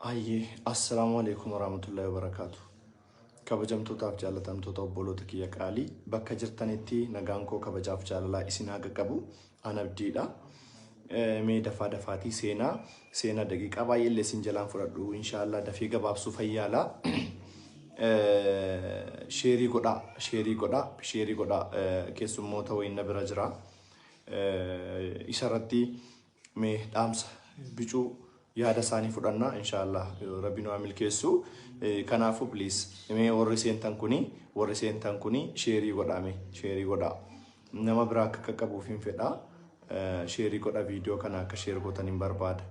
Ayyee, assalaamu alaikum warahmatullahi wabarakaatu. Kabajamtootaaf jaalatamtoota obboloota kiyya qaalii bakka jirtanitti nagaan koo kabajaaf jaalalaa isin haa qaqqabu. An abdiidha. Mee dafaa dafaatii seenaa seenaa daqiiqaa baay'ee illee isin jalaan fudhadhu inshaallah dafee gabaabsuu fayyaala. Sheerii godhaa sheerii godhaa sheerii godhaa keessummoota wayiin na bira jira. Isarratti mee dhaamsa bicuu yaada isaanii fudhanna inshaallah rabbi nu haa milkeessu. Kanaafuu please mee warri seentan kuni warri seentan kuni sheerii godhaa mee sheerii godhaa. Nama biraa akka qaqqabuuf hin fedha. Sheerii godha viidiyoo kana akka sheer gootan hin barbaada.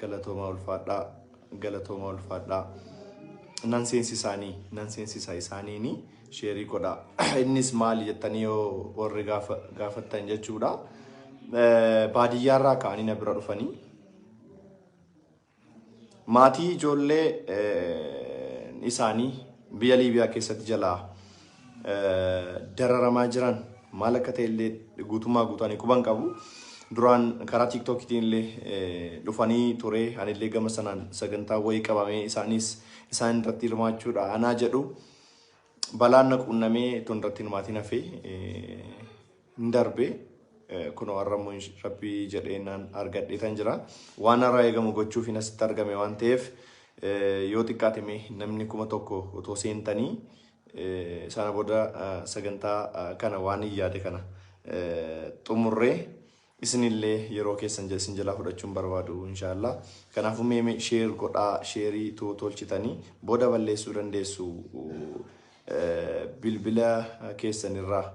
Galatoomaa ulfaadhaa galatoomaa ulfaadhaa. Nan seensisaanii nan seensisa isaaniini sheerii godhaa. Innis maali jettanii yoo warri gaafattan jechuudha. Baadiyyaarraa ka'anii na bira dhufanii maatii ijoollee isaanii biyya Liibiyaa keessatti jalaa dararamaa jiran maal akka ta'e illee guutummaa guutuu ani quban qabu. Duraan karaa tiiktookiitiin illee dhufanii ture. Anillee gama sanaan sagantaa wayii qabamee isaanis isaan irratti hirmaachuudha anaa jedhu. Balaan na quunnamee tun irratti hirmaatiin hafee hin darbe. Kunoo har'a immoo rabbii jedhee naan argadheetan jira. Waan har'a eegamu gochuuf hin asitti argame waan ta'eef yoo xiqqaate mee namni 1000 otoo seentanii sana booda sagantaa kana waan hin yaade kana xumurree isinillee yeroo keessan isin jalaa fudhachuun barbaadu inshaallah. Kanaafuu mee sheer godhaa sheerii tolchitanii booda balleessuu dandeessu bilbila keessanirraa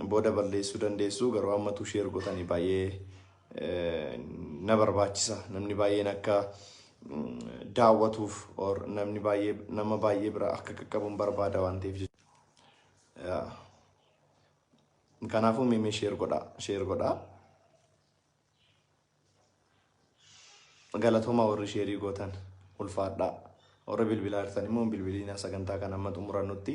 booda balleessuu dandeessu garuu ammatu sheer gootanii baay'ee na barbaachisa. Namni baay'een akka daawwatuuf or namni baay'ee nama baay'ee bira akka qaqqabuun barbaada waan ta'eef jechuudha. Kanaafuu mee sheer godhaa sheer godhaa. Galatoomaa warri sheerii gootan ulfaadhaa. Warri bilbilaa jirtan immoo bilbiliin sagantaa kana amma xumurannutti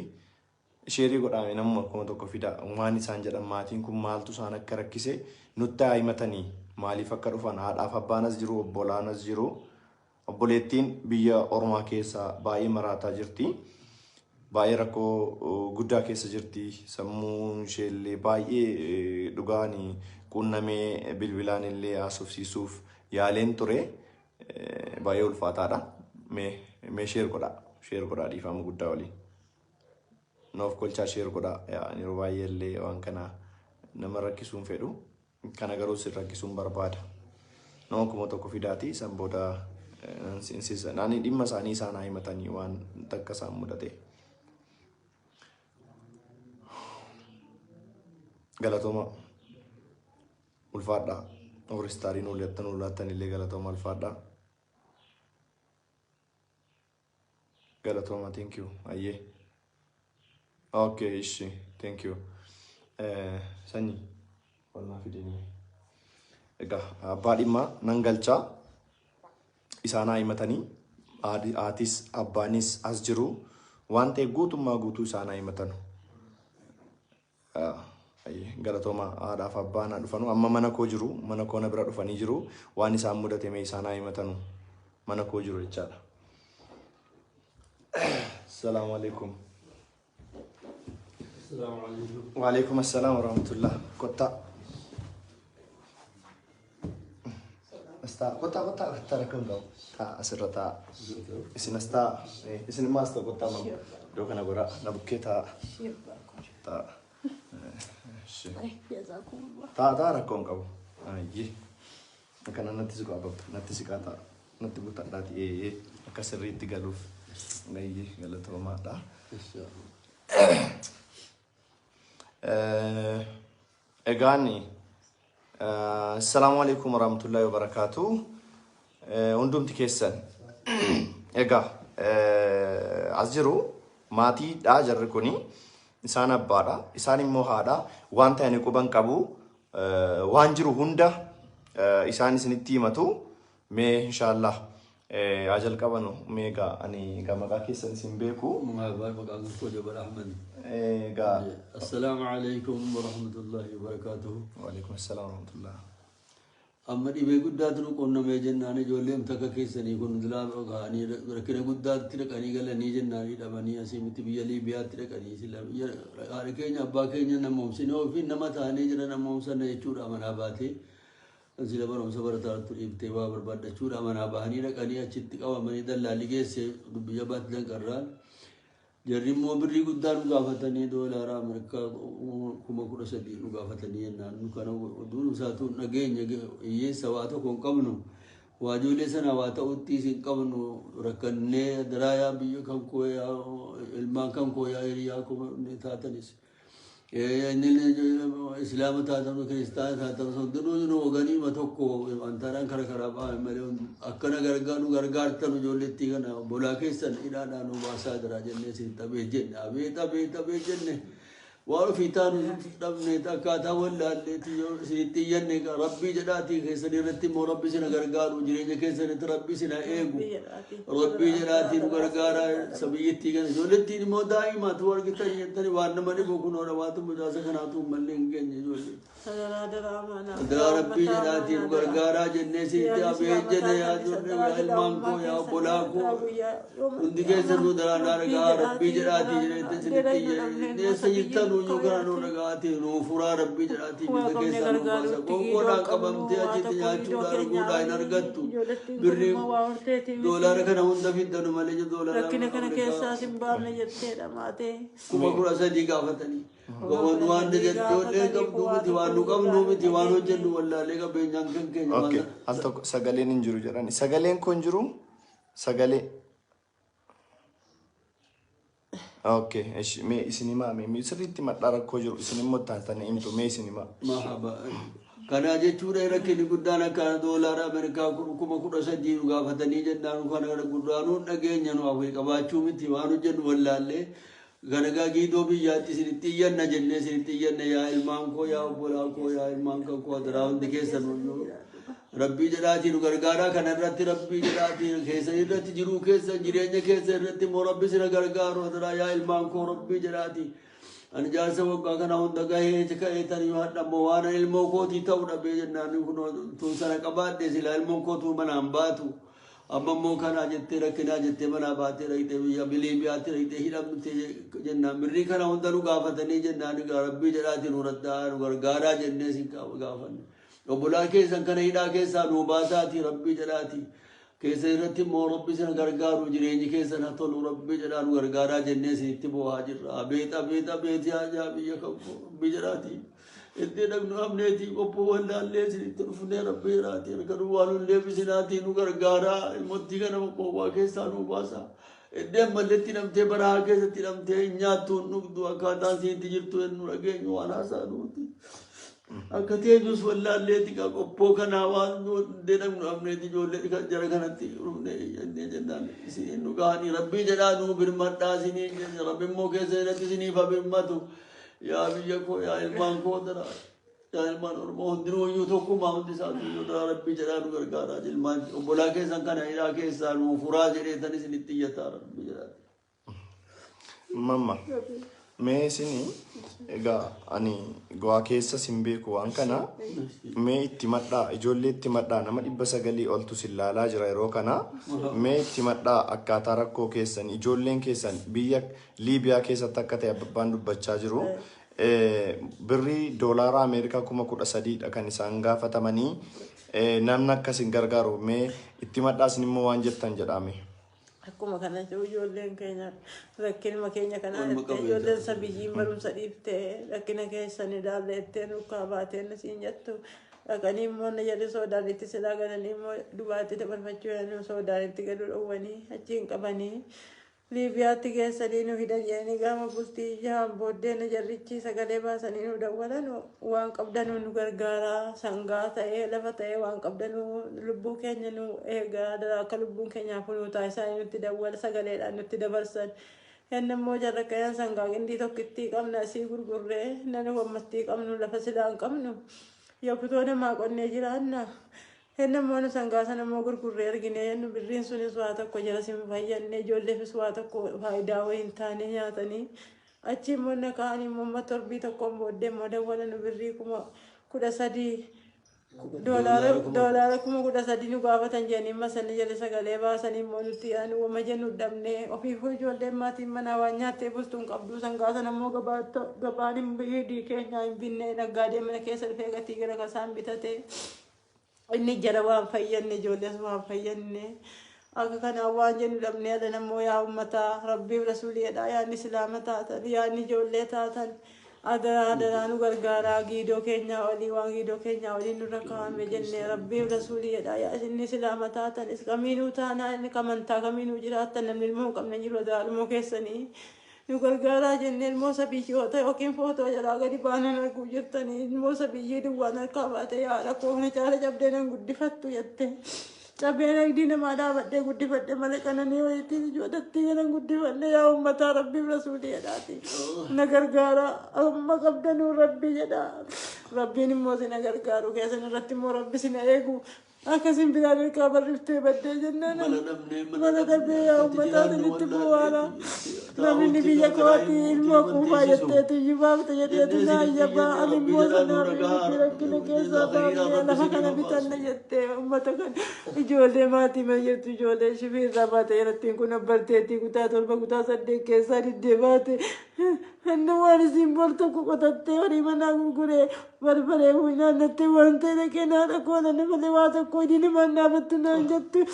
sheerii godhaa namuma 1000 fida. Waan isaan jedhan maatiin kun maaltu isaan akka rakkise nutti haa himatanii maaliif akka dhufan haadhaaf abbaan as jiru obbolaan as jiru. Obboleettiin biyya ormaa keessa baay'ee maraataa jirti. Baay'ee rakkoo guddaa keessa jirti. Sammuun isheellee baay'ee dhugaan quunnamee bilbilaan illee haasofsiisuuf yaaleen ture. Baay'ee ulfaataadha. Mee sheer godhaa. Sheer godhaa dhiifama guddaa waliin. Noof kolchaa sheer godhaa. Yeroo baay'ee illee waan kana nama rakkisuun fedhu. Kana garuu sin rakkisuun barbaada. Nama 1000 fidaati san booda nan seensisa. Naani dhimma isaanii isaan haa himatanii waan takka isaan mudate. Galatooma ulfaadhaa. Warri istaariin ullattan illee galatooma ulfaadhaa. Galatooma thank you. Ayyee. Okay, ishi thank you. Sanyii wallaa fidanii. Egaa abbaa dhimmaa nan galchaa isaan haa himatanii haatis abbaanis as jiru waan ta'eef guutummaa guutuu isaan haa himatanu. Galatooma haadhaaf abbaan haa dhufanu amma mana koo jiru mana koo na bira dhufanii jiru waan isaan mudate mee isaan haa himatanu mana koo jiru jechaadha. Salaamu alaikum. Waalaikum assalaam warahmatullah. Kottaa. As ta'a. Kottaa kottaa kottaa rakkoon qabu. Ta'a asirra ta'a. Isin as ta'a. Isin immoo as ta'a kottaa mama. Iddoo kana gora na bukkee ta'a. Ta'a. Ta'a ta'a rakkoon qabu. Ayyee. Akkana natti siqaa babba. Natti siqaa ta'a. Natti butadhaati. Akka sirriitti galuuf. Ayyee galatoomaadha. Egaan assalaamu alaikum warahmatullahi wabarakaatu. Hundumti keessan egaa as jiru maatiidha jarri kuni isaan abbaadha isaan immoo haadha waan ta'an quban qabu waan jiru hunda isaan isinitti himatu mee inshaallah haa jalqabanu mee egaa ani egaa maqaa keessan isin beeku. Maqaan koo Jabal Ahmed. Egaa Assalaamu alaikum warahmatullahi wabarakatuh. Waalaikum assalaam warahmatullah. Amma dhibee guddaatu nu qunnamee jennaan ijoolleen takka keessanii kun dilaa ka'anii rakkina guddaatti dhaqanii galanii jennaan hidhamanii asii miti biyya Liibiyaatti dhaqanii sila biyya haadha keenya abbaa keenya namoomsine ofii nama ta'anii jira namoomsanna jechuudha manaa baatee sila barumsa barataatu dhiibtee waa barbaaddachuudha manaa bahanii dhaqanii achitti qabamanii dallaalli geesse dubbii jabaatti danqarraan. Jarri immoo birrii guddaa nu gaafatanii doolaara Ameerikaa 13,000 nu gaafatanii jennaan nu kana oduun isaatu dhageenya hiyyeessa waa tokko hin qabnu waa ijoollee sana waa ta'utti hin qabnu rakkannee daraayaa biyya kan koo yaa ilmaan kan koo yaa hiriyaa koo taatanis. Islaama taatan kiristaana taatan hundinuu nu waganiima tokko amantaadhaan kara karaa ba'an malee akkana gargaaru gargaartan ijoollettii kana bolaa keessan hidhaadhaan nu baasaa jira jennee isin taphee jenne abeet abeet abeet jenne waan ofii taanu dhabne akkaataa wallaalleetti isinitti iyyanne rabbii jedhaatii keessan irratti immoo rabbi sina gargaaru jireenya keessanitti rabbi sina eegu rabbii jedhaatii nu gargaara sabiyyittii kana ijoollettiin immoo daa'imaatu argitan jettani waan nama dhibu kunoodha waatu mucaasa kanaatu mallee hin geenye ijoollee. Adaraa rabbii jedhaatii nu gargaaraa jennee sitti abeet jenne yaa ijoollee yaa ilmaan koo yaa obbolaa koo hundi keessan nu daraanaa dhagaa rabbii jedhaatii jedhee isinitti iyyanne eessa jirtan nuyyuu kana nu dhagaatii nu furaa rabbii jedhaatii biyya keessaa nu baasa qoonqoodhaan qabamtee achitti nyaachuudhaan arguudhaan hin argattu birrii doolaara kana hunda fiddanu malee doolaara Rakkina kana keessaa sin baafne jetteedha maatee. 13,000 gaafatanii. Waan waan ijoollee qabdu miti waan nu qabnu miti waan hojjennu wallaalee qabeenyaan kan keenya Okay, al tokko sagaleen hin jiru jedhani. Sagaleen kun jiru? Sagalee. Okay, ishi mee isin himaa mee sirriitti madhaa rakkoo jiru isin immoo taatanii himtu mee isin himaa. Mahaba. Kana jechuudha rakkinni guddaan akka doolaara Ameerikaa 13,000 nu gaafatanii jennaan kana guddaa nu dhageenya nu hafee qabaachuu miti waan hojjennu wallaallee kana gaa giidoo biyyaatti isinitti iyyanna jennee isinitti iyyanna yaa ilmaan koo yaa obbolaa koo yaa ilmaan kan koo adaraa hundi keessan rabbii jedhaatii nu gargaaraa kana irratti rabbii jedhaatii keessan irratti jiruu keessan jireenya keessan irratti immoo rabbi sina gargaaru adaraa yaa ilmaan koo rabbii jedhaatii. Ani jaarsa waggaa kana hunda gahee ka'ee tanii hadha ammoo waan ilmoo kootii ta'u dhabee jennaan kun tun sana qabaadhe silaa ilmoon kootuu manaan baatu. Amma immoo kanaa jettee rakkinaa jettee manaa baatee dhaqxee biyya Liibiyaatti dhaqxee hidhamte jennaan birrii kana hunda nu gaafatanii jennaan rabbii jedhaatii nu raddaa nu gargaaraa jennee sin gaafanne. Obbolaa keessan kana hidhaa keessaa nu baasaatii rabbii jedhaatii. Keessa irratti immoo rabbi sina gargaaru jireenyi keessan haa tolu rabbii jedhaa nu gargaaraa jennee isinitti boo'aa jirra. Abeet abeet abeet yaa yaa biyya kan koo rabbii jedhaatii. Itti dhaqnu dhabneetii qophoo wallaallee isinitti dhufnee rabbii jedhaatii harka duwwaa nu deebisinaatii nu gargaaraa ilmoottii kana qophoo keessaa nu baasaa. Iddoo ammallee hidhamtee barahaa keessatti hidhamtee hin nyaattu hin dhugdu akkaataan isiitti jirtu nu dhageenyu waan haasaa nuti. Akka teenyus wallaalleeti kaa qophoo kanaa waan dhaqnu dhabneeti ijoollee kan jara kanatti dhufnee jennee jennaan isiniin nu gahanii rabbii jedhaa nuu birmadhaa isiniin jenne rabbi immoo keessa irratti isiniif haa birmatu yaa biyya koo yaa ilmaan koo dara yaa ilmaan Oromoo hundinuu iyyuu tokkummaa hundi isaatu iyyuu dara rabbii jedhaa nu gargaaraa ilmaan obbolaa keessan kana hidhaa keessaa nuu furaa jedhee tan isinitti iyyataa rabbii jedhaa. Mamma mee isin egaa ani go'aa keessa sin beeku waan kana mee itti madhaa ijoollee itti madhaa nama 900 oltu sin laalaa jira yeroo kana mee itti madhaa akkaataa rakkoo keessan ijoolleen keessan biyya Liibiyaa keessatti akka ta'e abbaan dubbachaa jiru. Birrii doolaara Ameerikaa 13,000dha kan isaan gaafatamanii namni akkasin gargaaru mee itti madhaa isin immoo waan jettan jedhame. Akkuma kana jiru ijoolleen keenya rakkinuma keenya kana Waanuma jettee qabu ijoolleen sabiyyiin barumsa dhiiftee rakkina keessan ilaalle jettee nukkaa baateen siin jettu dhaqanii immoo na jedhu Soodaanitti silaa galanii immoo dubaatti dabarfachuu jedhanii Soodaanitti galuu dhowwanii achiin qabanii Liibiyaatti geessanii nu fidan jedhanii gaafa bultii jahaan booddee na jarrichi sagalee baasanii nu dawwalan waan qabdanuu nu gargaaraa sangaa ta'ee lafa ta'ee waan qabdanuu lubbuu keenya nu eegaa akka lubbuun keenyaaf nu taasisaa nutti dawwala sagaleedhaan nutti dabarsan. Inni immoo jarra kayan sangaa qindii tokkittii qabna asii gurgurree nani wammattii qabnu lafa silaa hin qabnu yookitoo namaa qonnee jiraanna. Inni immoo nu sangaa sana immoo gurgurree argine nu birriin sunis waa tokko jala sin fayyadne ijoolleefis waa tokko faayidaa wayii hin taane nyaatanii achi immoo na ka'anii immoo amma torbii tokkoon booddee immoo dawwala nu birrii 13,000. Doolaara 13,000 nu gaafatan jedhanii masanii jala sagalee baasanii immoo nutti yaa'an wama jennu dhabnee ofiif ijoolleen maatiin manaa waan nyaattee bultuun qabdu sangaa sana immoo gabaan hin hidhii keenya hin binne naggaadee mana keessa dhufee gatii gara kasaan bitate inni jala waan fayyanne ijoollees waan fayyanne akka kanaan waan jennu dhabnee adan ammoo yaa uummataa rabbiif rasuuliidha yaanni islaama taatan yaanni ijoollee taatan adaraa adaraa nu gargaaraa giidoo keenyaa olii waan giidoo keenyaa olii nurra kaa'ame jennee rabbiif rasuuliidha yaa isinni islaama taatan is kamiinuu taanaa inni kamantaa kamiinuu jiraattan namni ilmoo hin qabne jiru adaraa ilmoo keessanii nu gargaaraa jennee ilmoo sabiyyoota yookiin footoo jalaa gadi baanan arguu jirtanii ilmoo sabiyyii duwwaan harkaa baate yaa rakkoo caala cabdee nan guddifattu jette. Cabee nagdii namaa dhaabadhee guddifadhe malee qananii wayiitiin ijoollattii kanan guddifadhe yaa uummataa rabbiif rasuulii jedhaati. Na gargaara amma qabdanuu rabbi jedha. Rabbiin immoo si na gargaaru keessan irratti immoo rabbi si na eegu. Akkasin biraan harkaa barriftee baddee jennaan. Mana dhabee yaa uummataa sinitti bu'aara. Namni biyya kooti ilmoo quufaa jetteetu iyyuu baafte jedheetu naa iyyabaa ani immoo sanaaf miti rakkina keessaa baafnee lafa kana bitanna jettee uummata kana ijoollee maatii mana jirtu ijoollee shifiirraa baate jedhattiin kun abbarteetii kutaa 7 kutaa 8 keessaa diddee baate inni waan isiin bor tokko qotattee horii manaa gurguree barbaree naannattee waan ta'e dhaqee naa dhaqoo nana malee waa tokko hidii namaan dhaabattu naan jettu.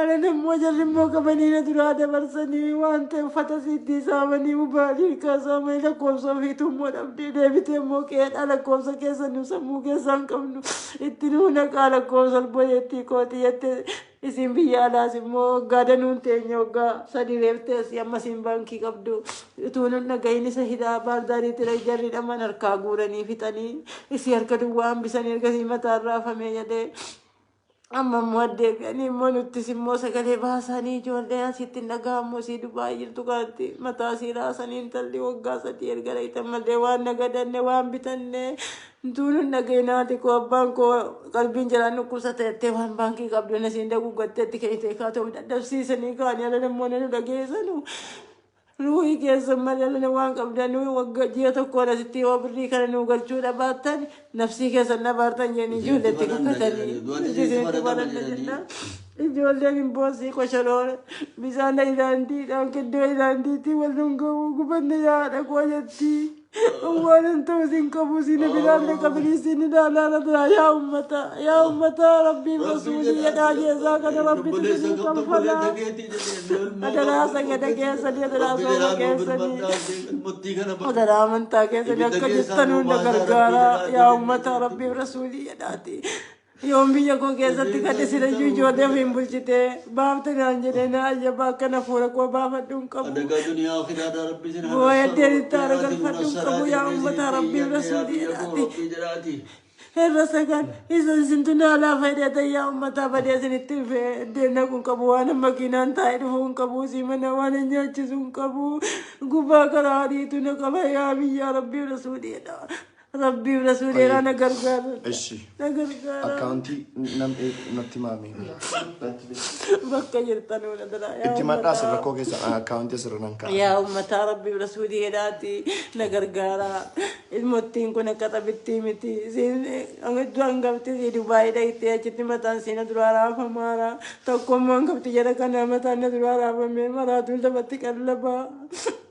Ana nammoo jarri immoo qabanii na duraa dabarsanii waan ta'e uffata siitti saamanii mobaalii harkaa saamanii lakkoofsa ofiitu immoo dhabdee deebitee immoo qe'eedha lakkoofsa keessa nu sammuu keessaa hin qabnu itti nuu naqaa lakkoofsa obboleettii kooti jette isin biyya alaas immoo waggaa danuun teenya waggaa 3 reeftees amma isin baankii qabdu utuu nun dhagahin isa hidhaa baardaariitti jarri dhaman harkaa guuranii fixanii isii harka duwwaa hambisanii ergasii mataan raafamee jedhee amma immoo addeebi'anii immoo nuttis immoo sagalee baasanii ijoollee asitti hin dhaga'amu isii Dubaay jirtu kanatti mataa isii raasanii intalli waggaa 3 erga dhayitan malee waan nagadanne waan bitanne ntuun hin dhageenaati koo abbaan koo qalbiin jalaan dhukkubsata jettee waan baankii qabdu na siin daguuggatteetti kennitee kaatoo dadhabsiisanii kaanii ala namoonni nu dhageessanu. Ruuhii keessan malee ala waan qabdan nuyi waggaa ji'a tokkoon asitti yoo birrii kana nuu galchuu dhabaattan nafsii keessan dhabaartan jedhanii ijoolleetti kakatanii isinitti baranna jenna. Ijoolleen hin boosii koshoroo bishaan ayilaandiidhaan gidduu ayilaandiitti wal dhunga'uu gubanne yaadha koo jetti. Waan hin ta'u isin qabu isin biraallee qabanii isin ilaalaa jira yaa uummata yaa uummata rabbiin rasuulii jedhaa jeesaa kana rabbitu isinii kanfalaa. Adaraa sagada keessanii adaraa sooma keessanii adaraa amantaa keessanii akka jirtan hunda gargaaraa yaa uummata rabbiin rasuulii jedhaati. Yoon biyya koo keessatti kan isin iyyuu ijoollee ofiin bulchitee baafte naan jedhee na ayyaba akkana fuula koo baafadhu hin qabu. Boo'ee addeen haara galfadhu hin qabu yaa uummata rabbiin rasuulii jedhaati. Irra sagan isa isintu naa laafa hidhatan yaa uummataa badee isinitti dhufee iddeen naqu hin qabu waan makiinaan taa'ee dhufuu hin qabu sii mana waan hin nyaachisu hin qabu gubbaa karaa adiitu na qaba yaa biyyaa rabbiin rasuulii jedha. Rabbiif rasuulii na gargaara. Ishi. Na gargaara. Akkaawuntii natti maami. Bakka jirtan hunda dura. Itti madhaa asirra rakkoo keessa akkaawuntii asirra nan kaa'a. Yaa uummataa rabbiif rasuulii jedhaati na gargaara. Ilmottiin kun akka taphittii miti. Isiin hangafti isii Dubaayii dhaqxee achitti mataan isii na duraa raafamaara. Tokko immoo hangafti jala kanaa mataan na duraa raafamee maraatuun lafatti qallabaa.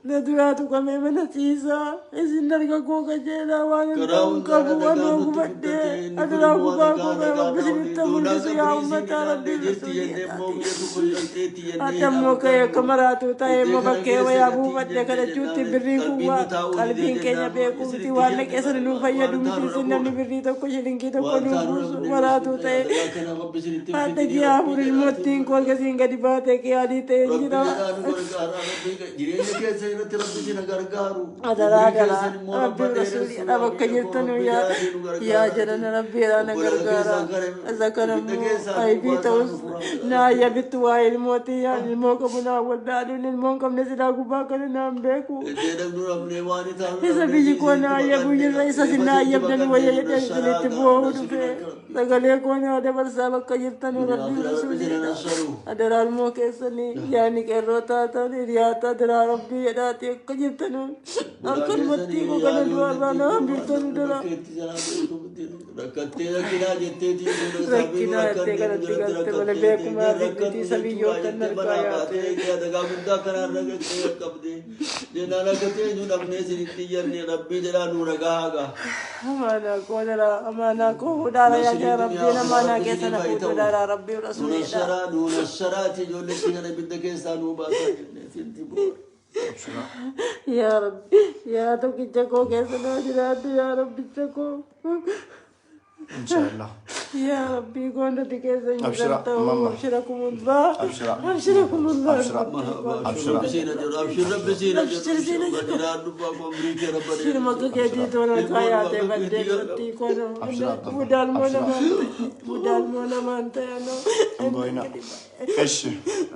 Na duraa tuqamee mana ciisaa. Isin harka koo qajeelaa waan hin Karaa ta'u hin hundaa qabu waan dhagaa nutti gubadhee. guddatee inni kun Adaraa immoo gubbaa dhagaa koo dhagaa rabbi isinitti doonaa mul'isu yaa qabrii uummataa isin rabbiif ilaallee jirti rasuulii jennee immoo jedhaati. biyya tokko dhalteetti jennee Adda immoo ka'ee akka maraatu ta'ee immoo Iddoo kana bakkee keessa wayaa gatii buufadhee jennee kadhachuutti jennaan birrii kun qalbiin waa nu taa'uu didee qalbiin keenya jennaan beekuuti isinitti waan jenne dhaqee sana nuu waan fayyadu miti taanu isin namni rakkoo birrii tokko shilingii tokko waan nuu taanu buusu dhabnee maraatu ta'e. dhagaa kana rabbi isinitti hin Hadda fidini ji'a rabbi 4 jedhaati ilmoottiin koo ergasiin gadi baatee qiyaalii ta'ee rabbi jira. jedhaa nu gargaara rabbi jireenya keessa irratti rabbi isin gargaaru Adaraa umrii adaraa keessan immoo rabba rabbi dheeressu rasuulii yaa bakka biyya koo jirtanu rabbi yaa jedhaatii nu yaa gargaaraati jedhana rabbiidhaa na obbolaa gargaara. keessaan kana Isa kana ibidda immoo keessaa nu aybii baasaa ta'us nu furaa naa yaabittu waa ilmootii yaa ilmoo qabu naa wallaaluun ilmoo hin qabne silaa gubbaa kana naan beeku. Iddoo dhaqnu dhabnee waan taanu Isa dhabnee biyyi koo isinitti naa yabu baqannee jirra isa reeffa sin naa isinitti yabdan baqannee wayya nu jedhee nassaraa isinitti gaa boo'uu nassuun dhufe akka rabbi sagalee koo naa dabarsaa bakka jirtanu duniyaa rabbi fi rabbi rasuulii isin jedha. nassaru Adaraa ilmoo keessanii yaani qeerroo taatan hiriyaata adaraa rabbii jedhaati akka jirtanu Bulaa akka keessanii ilmattii koo kana yaaduu du'arraa na irratti hambiftan dura. bakka itti jalaa beektu Rakkattee rakkinaa jetteetii fuula Rakkinaa jettee kanatti galte malee beekumaa fi bitiisa biyyoota narkaa yaate. Adagaa guddaa kanaan ragattee qaqqabdee jennaan akka teenyu dhabnee isinitti iyyanne rabbii jedhaa nu ragaa hagaa. Amaanaa koo jala amaanaa koo fuudhaara yaa jala rabbiin amaanaa keessa na fuudhu daara rabbii rasuulidha. Nuunassaraa nuunassaraati ijoolletti kana ibidda keessaa nuu baasaa jennee sinti bu'a. Yaa rabbi yaa tokkicha koo keessa naa jiraadhu yaa rabbicha koo. Inshaallah. Yaa rabbii koondati keessa hin Abshira, jirtan ta'uu mamma. abshira kumullah. Abshira. Abshira kumullah. Abshira. Abshira. Rabbi siina jedhu abshir rabbi siina jedhu Abshir siina jedhu. jiraadhu baakoo umrii kee rabba Shirma akka keetii tola kaayaatee baddee galatti kono. Abshira, Abdullah. Budaalmoo Abshira. namaan ta'e. Budaalmoo namaan ta'e anoo. Hin boo'inaa. Eshi.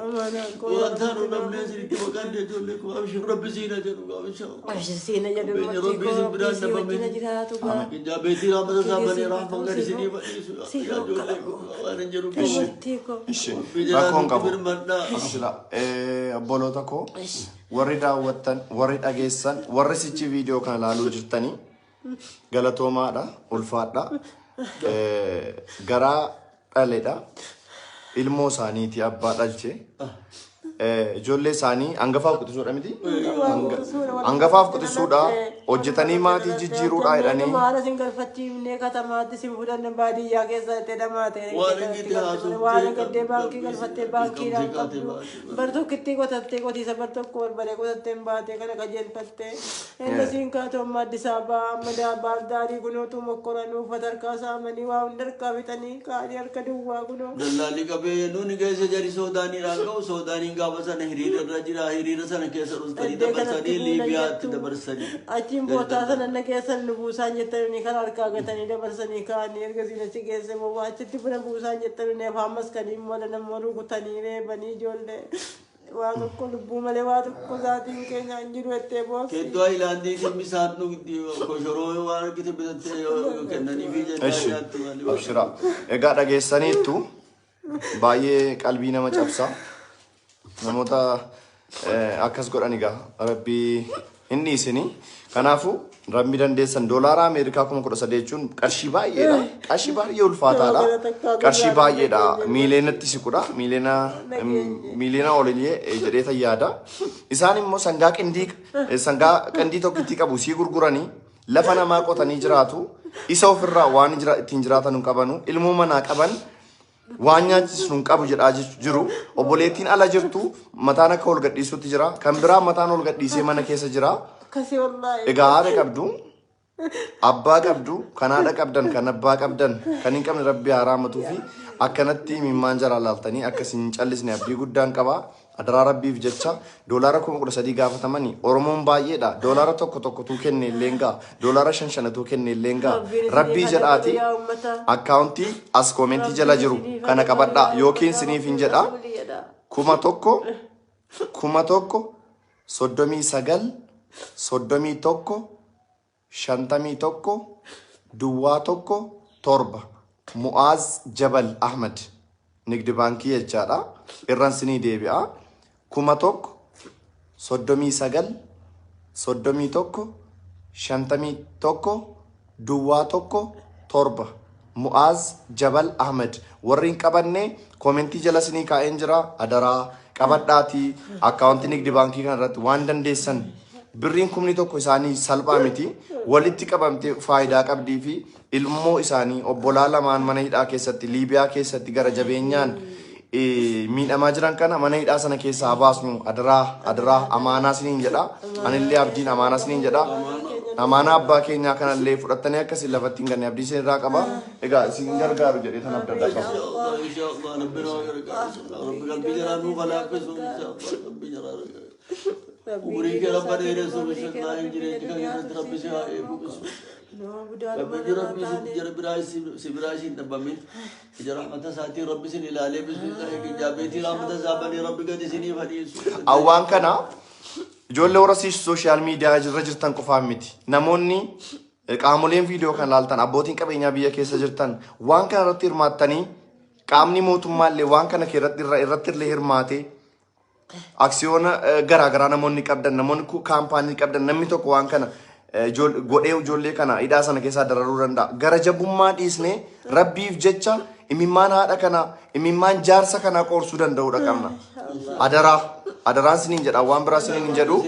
Amaanaa koo. Wanta nu dhabnee isinitti maqaan ijoollee koo abshir rabbi siina jedhu inshallah. Abshir siina jedhu Rabbi marti koo isin biraan rabbii si wajjina dhabame. jiraatu gaa. Injaa beetii raamata isaa banee raafama gadi isinii badhiisu yaa ijoollee koo waan hin jedhu Eshi. Marti koo. Eshi. Rabbi jedhaa Rakkoon nutti qabu. birmadhaa. Abshira. Obboloota koo warri daawwattan, warri dhageessan, warri sichi viidiyoo kana ilaaluu jirtanii galatoomaadha, ulfaadha. Garaa dhaledha. Ilmoo isaaniiti abbaa dhalche. Ijoollee isaanii hangafaaf quxisuudha miti? Hangafaaf quxisuudha. Hojjetanii maatii jijjiiruudha jedhanii. Maala sin galfachiifnee katamaatti sin fudhanne baadiyyaa keessa itti dhamaate. Waan inni haasofte Waan gaddee baankii galfattee baankiidhaan qabdee qabdu. baate. Bar tokkitti qotattee qotiisa bar tokko barbaree qotattee hin baate kana qajeelfattee. Inni siin kaatu amma Addis Ababaa amma Baahir Daarii kunootu mokkoranuu uffata harkaa saamanii waa hunda harkaa fixanii kaanii harka duwwaa kunoo. Dallaalli qabee nuuni keessa jari Soodaaniidhaan ga'u Soodaaniin gaafa sana hiriira irra jira hiriira sana keessa dhuftanii Iddoo kanatti dabarsanii buunan Liibiyaatti jettu. dabarsanii. Achiin bootaa sana na keessa nu buusaan jettanii kan harkaa gatanii dabarsanii kaanii ergasiin achi geesse immoo achitti buna buusaan jettanii afaan maskanii immoo nama rukutanii reebanii ijoollee waa tokko lubbuu malee waa tokko saatiin keenya hin jiru jettee boossi. Keddoo Ayilaandiitiin bishaan dhugdi koshoroo waan argite bitattee kennanii fi jennaan Eshi. nyaattu malee. Abshira. Egaa dhageessaniittu baay'ee qalbii nama cabsa. Namoota akkas godhan egaa rabbii hin dhiisini. Kanaafuu rabbi dandeessan doolaara Ameerikaa 13,000 jechuun qarshii baay'eedha. Qarshii baay'ee ulfaataadha. Qarshii baay'eedha. Miiliyoonatti siqudha. Miiliyoona oliyyee jedhee tayyaada. Isaan immoo sangaa qindii sangaa qindii tokkitti qabu sii gurguranii lafa namaa qotanii jiraatu. Isa ofirraa waan ittiin jiraatan hin qabanu. Ilmoo manaa qaban waan nyaachisu hin qabu jedhaa jiru. Obboleettiin ala jirtu mataan akka ol gadhiisutti jira. Kan biraa mataan ol gadhiisee mana keessa jira. Akkasii wallaahi. Egaa haadha qabdu, abbaa qabdu, kan haadha qabdan, kan abbaa qabdan, kan hin qabne rabbi haa raamatuu fi akkanatti mimmaan jaraa laaltanii akkas hin callisne abdii guddaan qaba. Adaraa rabbiif jecha doolaara 13,000 gaafatamanii Oromoon baay'eedha. Doolaara tokko tokkotuu kenne illee ga'a. Doolaara shan shanatuu kenne illee ga'a. Rabbii jedhaati akkaawuntii as koomentii jala jiru kana qabadhaa yookiin siniif hin jedha. 1000 1000 39 31 51 01 7 Mu'aaz Jabal Ahmad Nigdi Baankii jechaadha. Irraan sinii deebi'a. 1000 39 31 51 01 7 Mu'aaz Jabal Ahmad warri hin qabanne koomentii jala sinii kaa'een jira adaraa qabadhaatii akkaawuntii Nigdi Baankii kana irratti waan dandeessan birriin 1,000 isaanii salphaa miti walitti qabamtee faayidaa qabdii fi ilmoo isaanii obbolaa lamaan mana hidhaa keessatti Liibiyaa keessatti gara jabeenyaan miidhamaa jiran kana mana hidhaa sana keessaa baasnu adaraa adaraa amaanaa siniin jedha anillee abdiin amaanaa siniin jedha amaanaa abbaa keenyaa kanallee fudhattanii akkasiin lafatti hin ganne abdii isin irraa qaba egaa isin gargaaru jedhee tan abdadha qaba. Inshallah inshallah rabbi nama gargaaru rabbi qalbii jaraa nuu falaaqisu inshallah rabbi jaraa umurii kee rabba dheeressu inshallah hin jireenya kan irratti rabbi si haa eegu rabbi rabbi jara biraa si biraa isin dhabamin ija rahmata isaatiin rabbi isin ilaalee bismillah ijaabeetii rahmata isaa banee rabbi gadi isinii fadhiisu. Awwaan kana ijoollee warra sooshaal miidiyaa irra jirtan qofaan miti. Namoonni qaamoleen viidiyoo kan laaltan abbootiin qabeenyaa biyya keessa jirtan waan kana irratti hirmaattanii qaamni mootummaallee waan kana irratti illee hirmaate aksiyoona garaa garaa namoonni qabdan namoonni kaampaanii qabdan namni tokko waan kana godhee ijoollee kana hidhaa sana keessaa dararuu danda'a. Gara jabummaa dhiisnee rabbiif jecha imimmaan haadha kana, imimmaan jaarsa kana qoorsuu danda'uudha qabna. Adaraa, adaraan siniin jedha, waan biraa siniin hin jedhu.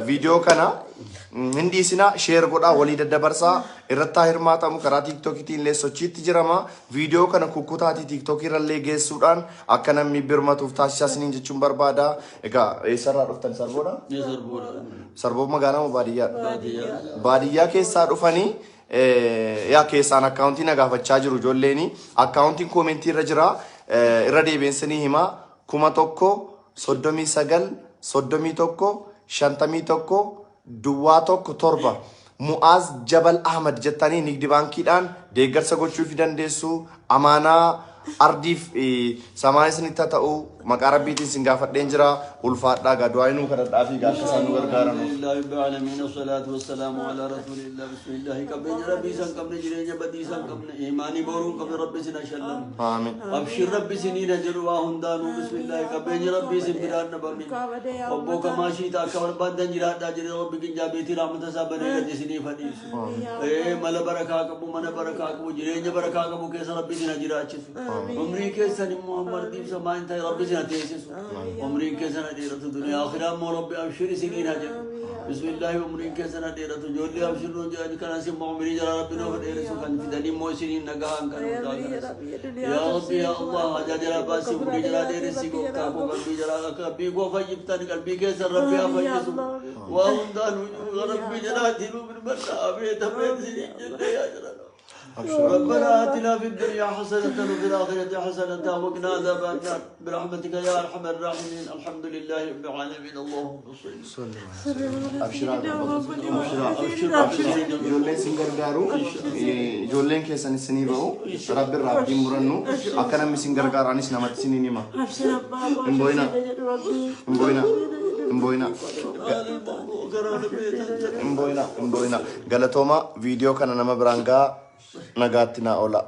Viidiyoo kana hin dhiisina, share godhaa, walii daddabarsaa, irratti haa hirmaatamu. Karaa TikTokiitiin illee sochiitti jirama. Viidiyoo kana kukkutaatii TikTokii irrallee geessuudhaan akka namni birmatuuf taasisaa siniin jechuun barbaada. Egaa eessarraa dhuftan, Sarboodha? Ni Sarboodha. Sarboo magaalaa moo baadiyyaadha? Baadiyyaa keessaa dhufanii yaa keessaan akkaawuntii na gaafachaa jiru ijoolleeni. Akkaawuntiin koomentii irra jira. Irra deebiinsanii himaa: 1039 31 51 017, Mu'aaz Jabal Ahmad jettanii Nigdi Baankiidhaan deeggarsa gochuufii dandeessu. Amaanaa ardiif samaa isinitti haa ta'u, maqaa rabbiitiin isin gaafadheen jira. Ulfaadhaa gaa, du'aa inuu kadhadhaa fi akka isaan nu gargaaranuuf. الحمد لله رب العالمين، والصلاة والسلام على رسول الله. بسم الله. قبل ربي سن قبل جرين بدي سن قبل إيماني بورون قبل ربي سن شلم. Aamin. أبشر ربي سنين جروا هندانو. بسم الله. قبل ربي سن بران نبمين. Obbo Kamaashii akka barbaadan jiraadhaa jedhee Rabbi qinjaabeetii raamata isaa banee gadi isinii fadhiisu. Mala barakaa qabu, mana barakaa qabu, jireenya barakaa qabu keessa Rabbi isin haa jiraachisu. Umrii keessan immoo hamma ardiif samaa hin ta'e Rabbi isin haa teessisu. Umriin keessan haa dheeratu, duniyaa akhiraa immoo Rabbi abshir isiniin haa jedhu. Bismillaahi, umriin keessan haa dheeratu. Ijoollee abshir nuun jedhan kanas immoo umrii jara Rabbi nuuf dheerisu, kan fidanii immoo isiniin nagahan kan hundaa kanas. Yaa Rabbi, yaa Allah, hajaa jara baasii, umrii jara dheeressi. Gooftaa koo, qalbii jara akka qalbii koo fayyiftan, qalbii keessan Rabbi haa fayyisu. Waa hundaanuu Rabbi jalaatii nuu birmadha. Abeet abeet isiniin jenne yaa jara. ربنا آتنا في الدنيا حسنة وفي الآخرة حسنة وقنا عذاب النار برحمتك يا أرحم الراحمين. الحمد لله رب العالمين. اللهم صل. Abshiraa. أبشر أبشر. Ijoolleen isin gargaaru, ijoolleen keessan isinii ba'u. Rabbi irraa abdiin murannu, akka namni isin gargaaru anis namatti isiniin hima. Hin boo'inaa. Hin boo'inaa. Hin boo'inaa. Hin boo'inaa. Hin boo'inaa. Galatooma, viidiyoo kana nama biraan gahaa. Nagaatti naa oola.